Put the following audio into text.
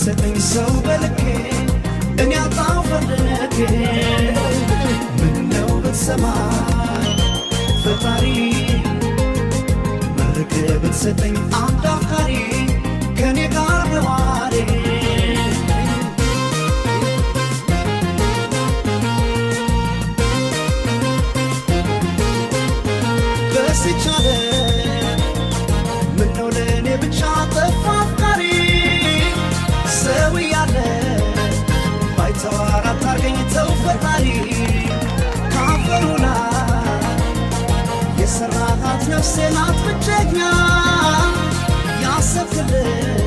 ብትሰጠኝ ሰው በልኬ እኔ አጣው ፈልጌ። ምነው ብትሰማኝ ፈጣሪ፣ መርቅ ብትሰጠኝ አንድ አፍቃሪ ከኔ ጋር ነዋሪ። በዚች ዓለም ምነው ለእኔ ብቻ ጠፋ አፍቃሪ? ሰው እያለ ባይተዋር አታርገኝ ተው ፈጣሪ። ካፈሩ ላይ የሰራሃት ነፍሴ ናት ብቸኛ። ያሰብክልኝ